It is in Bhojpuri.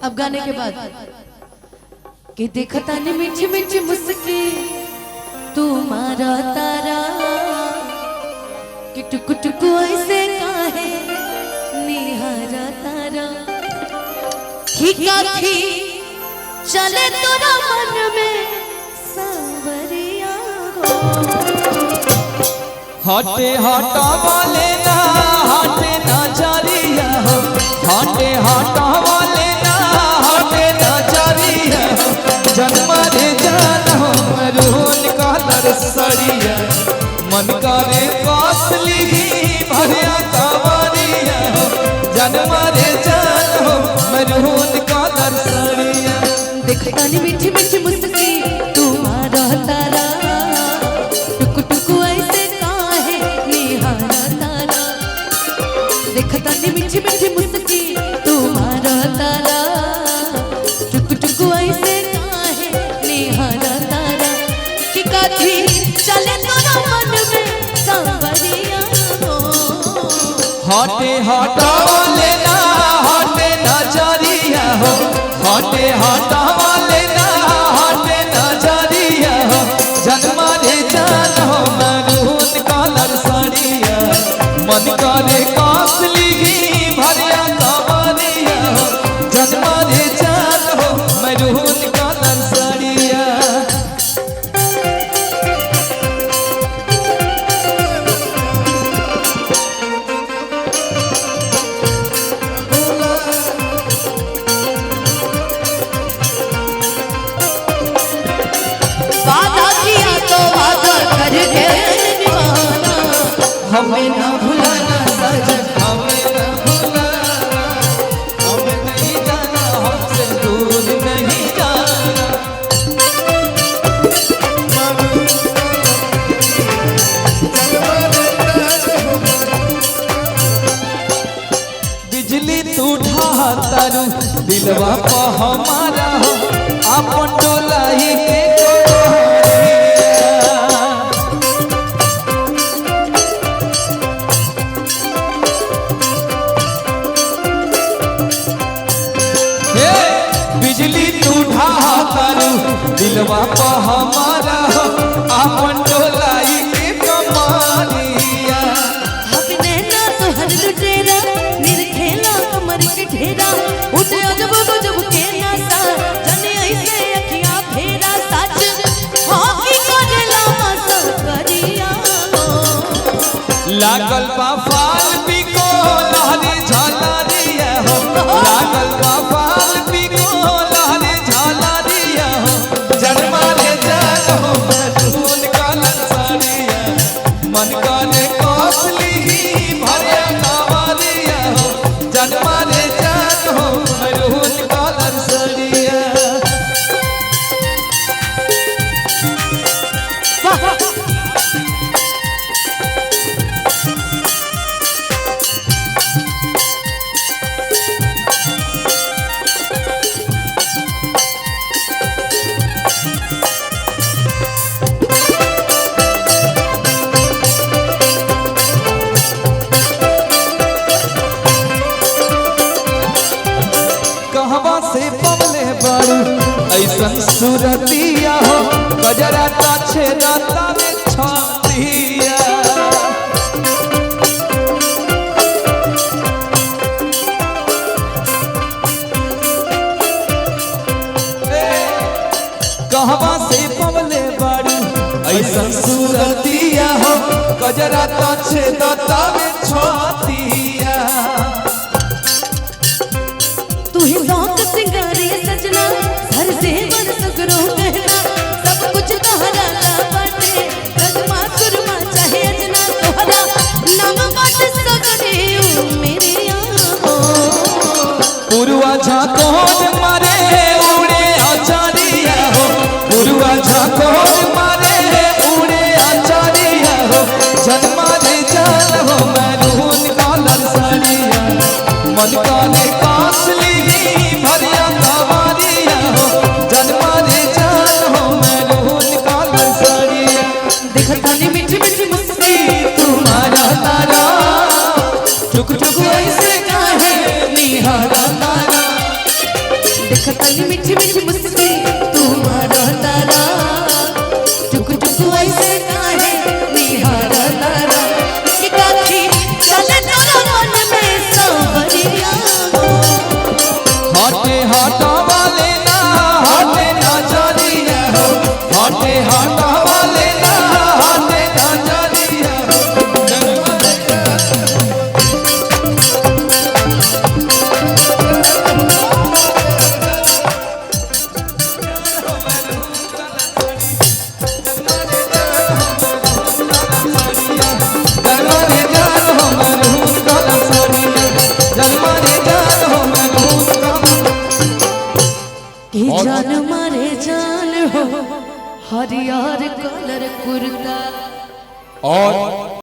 अब गाने के बाद कि देखता ने मीठी मीठी मुस्की तुम्हारा तारा कि टुक टुक ऐसे काहे निहारा तारा खीका खी चले तोरा मन में सांवरिया हो। हटे हटा वाले ना हटे ना चारिया हो, हटे हटा वाले ना हटे ना चारिया हो, जन्म रे जान हो मरून कलर सड़िया, मन करे कसली भरिया कवरिया हो, जन्म रे जान हो मरून कलर सड़िया। देखता नी मीठी मीठी मुस्की तुम्हारा तारा टुक टुक ऐसे काहे निहारा तारा। देखता नी मीठी मीठी मुस्की तुम्हारा तारा टुक टुक ऐसे काहे निहारा तारा कि काथी चले तोरा मन में सांवरिया हो। हटे हटा वाले ना हटे ना चारिया हो, हटे हटा वाले ना हटे ना चारिया हो, जन्म रे जान हो मरून कलर साड़िया, मन करे कासली भरिया कवरिया हो, जन्म रे जान हो मरून कलर साड़िया। वादा किया तो वादा करके निभाना, हमें ना भुलाना साजन, हमें ना भुलाना, हमें नहीं जाना, हमसे दूर नहीं जाना। बिजली तू तारू दिलवा पर हमारा हो, अपन डोलाई के कोहरिया। हे बिजली तू तारू दिलवा पर हमारा हो, अपन डोलाई के कमालिया। अपने ना तोहर लुटेरा निरखेला कमर के ढेरा उठे अजब गजब के नासा जने ऐसे अखियां फेरा सच हॉकी करेला मस करिया हो। लागल बा फाल बिको लहरी झालरिया हो, लागल बा फाल बिको लहरी झालरिया हो, जन्मा रे जान हो मरून कलर साड़िया, मन करे कसली भरिया कावरिया हो, जन्मा रे जान हो मरून कलर साड़िया। कहवा से पवले बड़ू ऐसन सूरतिया हो, गजरा छे राता में छतिया। कहवा से पवले बड़ू ऐसन सूरतिया हो, गजरा छे राता में छतिया। तू ही शौक सिंगारे सजना सर से मन सगरो कहना सब कुछ तोहरा ला बाटे रगमा सुरमा चाहे अजना तोहरा नाम बाटे सगरे ओ मेरे हो। पुरुआ झाकोर मारे उड़े आचारिया हो, पुरुआ झाकोर मारे उड़े आचारिया हो, जन्मा रे जान हो मैरून कलर साड़िया, मन करे कासली भरिया कवारिया हो, जन्मा रे जान हो मैरून कलर साड़िया। देखता नी मीठी मीठी मुस्की तुम्हारा तारा टुक टुक ऐसे काहे निहारा तारा, देखतनी मीठी मीठी मुस्की तू मारो तारा, टुक टुक ऐसे काहे निहार तारा, कि काखी चले तोरा मन में सांवरिया हो। हटे हटावा लेना हटे नजरिया हो, हटे हटावा लेना हटे नजरिया हो। जलमारे जान हो मनहूस काला साड़िया, जलमारे जान हो मनहूस काला। कि जान मारे जान हो हरियर कलर कुर्ता। और